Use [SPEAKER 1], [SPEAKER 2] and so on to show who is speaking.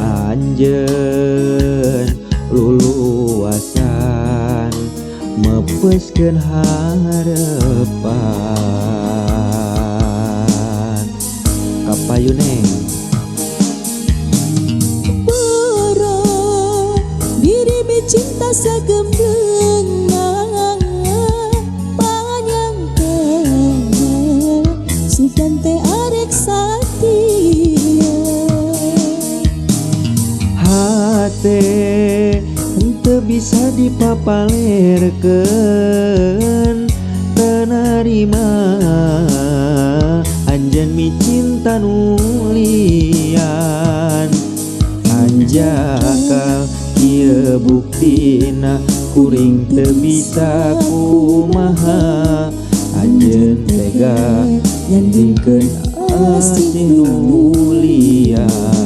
[SPEAKER 1] Anjeun luluasan mepeskeun harepan. Kapayun, Neng.
[SPEAKER 2] Boro diri cinta sagembleng, panyangka sugan teh arek satia.
[SPEAKER 1] Hate henteu bisa dipapalerkeun, teu narima anjeun micinta nu lian. Hanjakal kieu buktina, kuring teu bisa kumaha, anjeun tega nyandingkeun asih nu lian.